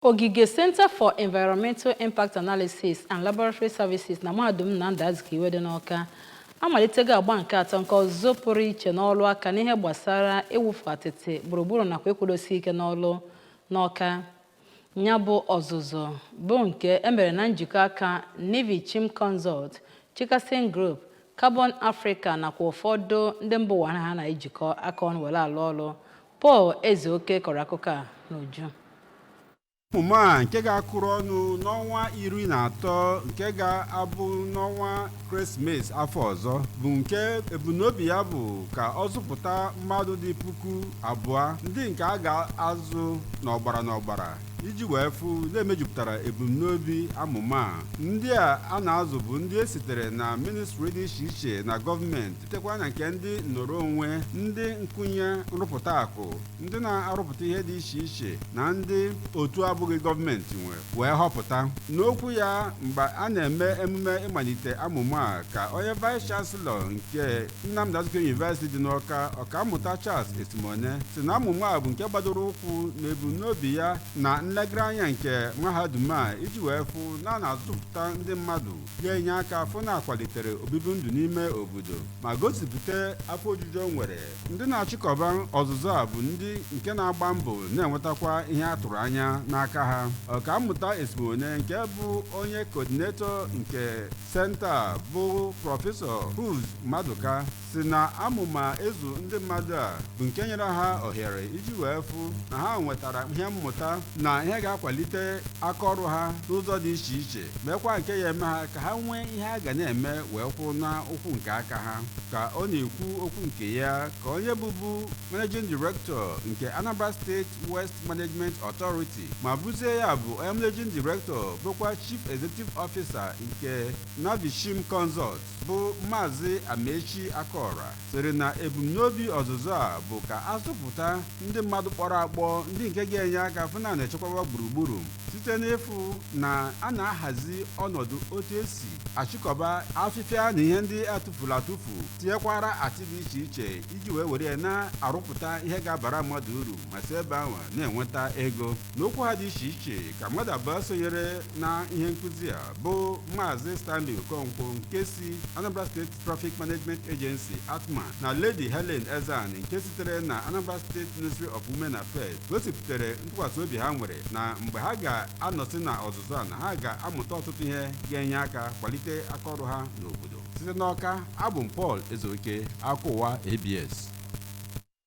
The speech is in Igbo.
Ogige Center for Environmental Impact Analysis and Laboratory Services na Mahadum Nnamdi Azikiwe dị n'Awka amalitego agba nke atọ nke ọzụzụ pụrụ iche n'ọlụ aka n'ihe gbasara ịwụfu atịtị gburugburu nakwa ịkwụdosi ike n'ọlụ n'Awka. Ya bụ ọzụzụ bụ nke emere na njikọ aka Navy Chim Consult, Chikason Group, Carbon Africa nakwa ụfọdụ ndị mba ụwa ha na-ejikọ aka ọnụ were alụ ọlụ. Paul Ezeoke kọrọ akụkọ a n'uju. Emume a nke ga-akụrụ ọnụ n'ọnwa 13 nke ga-abụ n'ọnwa Ekeresimesi afọ ọzọ bụ nke ebumnobi ya bụ ka ọ zụpụta mmadụ dị 2000, ndị nke a ga-azụ n'ọgbara n'ọgbara iji wee fụ na-emejupụtara ebumnobi amụma a. Ndị a a na-azụ bụ ndị e sitere na ministri dị iche iche na gọọmenti, sitekwa na nke ndị nnọrọ onwe, ndị nkwụnye nrụpụta akụ, ndị na-arụpụta ihe dị iche iche na ndị otu abụghị gọọmenti nwe wee họpụta. N'okwu ya mgbe a na-eme emume ịmalite amụma a, ka onye Vice Chancellor nke Nnamdi Azikiwe University dị n'Awka, Ọkammụta Charles Esimone, si na amụma a bụ nke gbadoro ụkwụ n'ebumnobi ya na nlegara anya nke mahadum a iji wee fụ na a na-azụpụta ndị mmadụ ga-enye aka fụ na akwalitere obibi ndụ n'ime obodo ma gosipụta afọ ojuju o nwere. Ndị na-achịkọba ọzụzụ a bụ ndị nke na-agba mbọ na-enwetakwa ihe a tụrụ anya n'aka ha. Ọkammụta Esimone, nke bụ onye coordinator nke center bụ Prọfesọ Hughes Maduka, si na amụma ịzụ ndị mmadụ a bụ nke nyere ha ohere iji wee fụ na ha nwetara ihe mmụta na ihe ga-akwalite aka ọrụ ha n'ụzọ dị iche iche, mekwa nke ya eme ha ka ha nwee ihe a ga na-eme wee kwụrụ na ụkwụ nke aka ha. Ka ọ na-ekwu okwu nke ya, ka onye bụbu Managing Director nke Anambra State Waste Management Authority ma bụzie ya bụ onye Managing Director bụkwa Chief Executive Officer nke Navishim Consult, bụ Maazị Amechi Akora, sịrị na ebumnobi ọzụzụ a bụ ka a zụpụta ndị mmadụ kpọrọ akpọ, ndị nke ga-enye aka fụ na na-echekwaba gburugburu site n'ịfụ na a na-ahazi ọnọdụ otu esi achịkọba afịfịa na ihe ndị atụfuru atụfu, tinyekwara atị dị iche iche, iji wee were ya na-arụpụta ihe ga-abara mmadụ uru ma si ebe ahụ na-enweta ego. N'okwu ha dị iche iche, ka mmadụ abụọ sonyere na ihe nkụzi a, bụ Maazị Stanley Okonkwo nke si Anambra State Traffic Management Agency, ATMA, na Lady Helen Ezan nke sitere na Anambra State Ministry of Women Affairs, gosipụtara ntụkwasị obi ha nwere na mgbe ha ga-anọsị na ọzụzụ a na ha ga-amụta ọtụtụ ihe ga-enye aka kwalite akaọrụ ha n'obodo. Site n'Awka, abụ m Paul Ezeoke, akụwa ABS.